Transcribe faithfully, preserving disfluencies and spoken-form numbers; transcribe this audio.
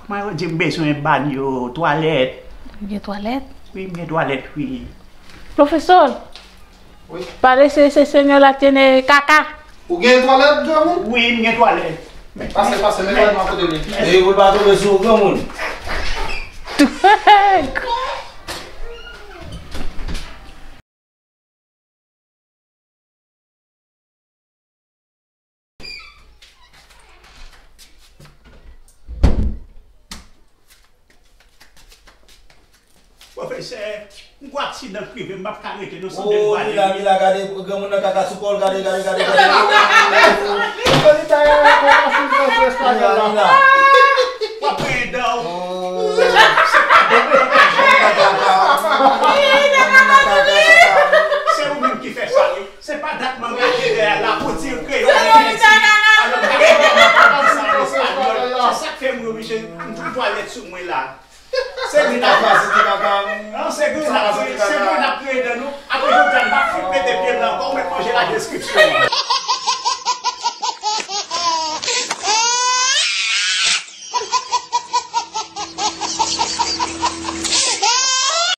Mwen di m bezwen banyo, twalèt. Ou gen twalèt? Wi, m gen twalèt, wi. Profesor, wi, parece ese señor la tiene caca. Ou gen twalèt, granmoun? Wi, m gen twalèt. Pase, pase, men twalèt mwen kote li. E pou l pa tonbe sou ou, granmoun. Pwofesè, m kwè aksidan k rive, m p ap ka rete non, sanble m pwale. Mila, Mila, gade granmoun nan kaka sou kò l, gade, gade, gade, gade. Mila, Mila. W ap griyen dan w. Se pa dat mwen gaje. Se ou menm ki fè sa, wi. Se pa dat mwen gaje dèyè la pou di l kreyon, alò m pa konprann sa an espanyòl. Se sa k fè m ri, wi, se m twalèt sou mwen la. Se grenn ap, non, se grenn ap, se grenn ap griyen dan nou. Apre jodi a, m pa fout mete pye m la ankò, ou mèt manje la deskripsyon.